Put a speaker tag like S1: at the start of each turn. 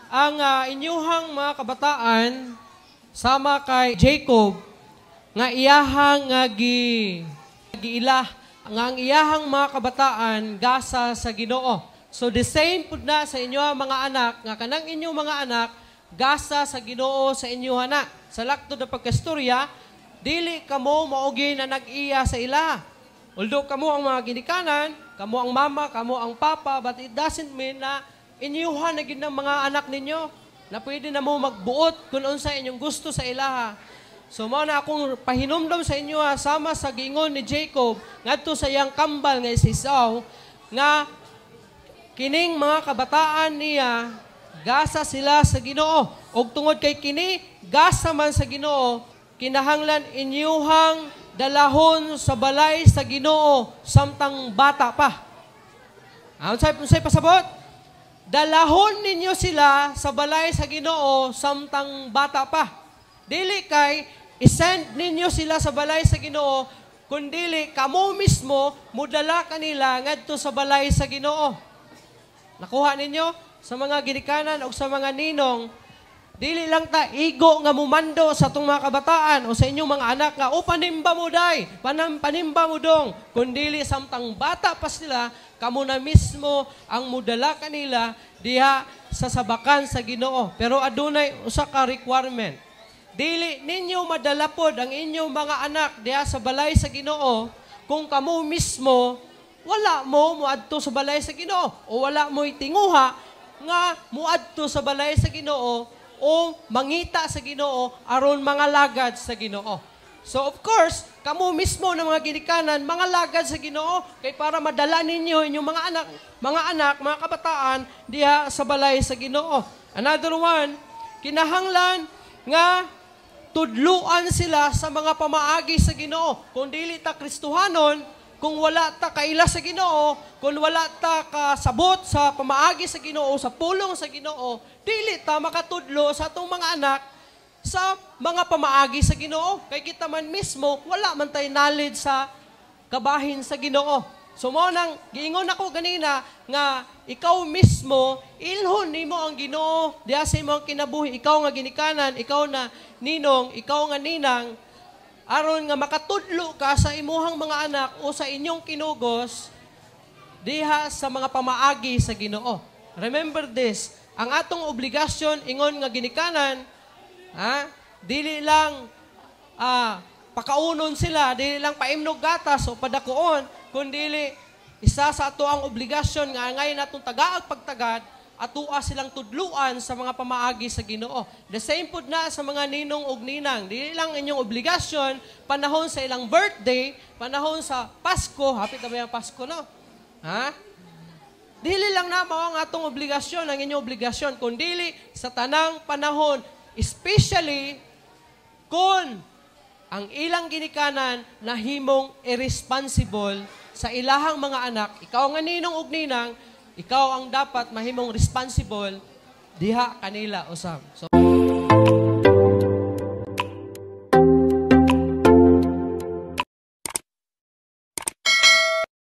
S1: Ang inyuhang mga kabataan sama kay Jacob nga iyahang nga giila nga ang iyahang mga kabataan gasa sa Ginoo. So the same pud na sa inyo mga anak nga kanang inyong mga anak gasa sa Ginoo sa inyo na. Sa laktod na pagkastorya, dili kamo mao gyud na nag-iya sa ila. Although kamo ang mga ginikanan, kamo ang mama, kamo ang papa, but it doesn't mean na inyuhan na gyud ng mga anak ninyo na pwede na mo magbuot kung unsa inyong gusto sa ilaha. So mao na akong pahinumdom sa inyo ha, sama sa giingon ni Jacob ngadto sa iyang kambal nga si Esau nga kining mga kabataan niya gasa sila sa Ginoo. Og tungod kay kini gasa man sa Ginoo, kinahanglan inyuhang dalahon sa balay sa Ginoo samtang bata pa. Unsay pasabot? Dalahon ninyo sila sa balay sa Ginoo samtang bata pa. Dili kay isend ninyo sila sa balay sa Ginoo, kundili kamo mismo mudala kanila ngadto sa balay sa Ginoo. Nakuha ninyo sa mga ginikanan o sa mga ninong, dili lang ta igo nga mumando sa atong mga kabataan o sa inyong mga anak nga, "O panimba mo day, panimba mo dong," kundili samtang bata pa sila, kamo na mismo ang mudala kanila diha sa sabakan sa Ginoo. Pero adunay usa ka requirement. Dili ninyo madala pod ang inyong mga anak diha sa balay sa Ginoo kung kamo mismo wala mo muadto sa balay sa Ginoo o wala mo tinguha nga muadto sa balay sa Ginoo o mangita sa Ginoo aron mga lagad sa Ginoo. So of course, kamo mismo ng mga ginikanan, mga lagad sa Ginoo kay para madala ninyo inyong mga anak, mga kabataan diha sa balay sa Ginoo. Another one, kinahanglan nga tudluan sila sa mga pamaagi sa Ginoo. Kung dili ta Kristohanon, kung wala ta kaila sa Ginoo, kung wala ta kasabot sa pamaagi sa Ginoo, sa pulong sa Ginoo, dili ta makatudlo sa atong mga anak sa mga pamaagi sa Ginoo. Kay kita man mismo, wala man tay knowledge sa kabahin sa Ginoo. So mao nang giingon ako ganina nga ikaw mismo ilhon nimo ang Ginoo diha sa imong kinabuhi, ikaw nga ginikanan, ikaw na ninong, ikaw nga ninang, aron nga makatudlo ka sa imuhang mga anak o sa inyong kinugos diha sa mga pamaagi sa Ginoo. Remember this, ang atong obligasyon ingon nga ginikanan, ha, dili lang pakaunon sila, dili lang paimnog gatas o padakuon, kundili isa sa ato ang obligasyon nga ngayon atong tagaag pagtagad, atoa silang tudluan sa mga pamaagi sa Ginoo. The same pud na sa mga ninong ug ninang. Dili lang inyong obligasyon panahon sa ilang birthday, panahon sa Pasko, hapit na ba yung Pasko, no? Ha? Dili lang na mao ang atong obligasyon, ang inyong obligasyon, kundili sa tanang panahon, especially kung ang ilang ginikanan nahimong irresponsible sa ilahang mga anak, ikaw nga ninong ug ninang, ikaw ang dapat mahimong responsible diha kanila usab. So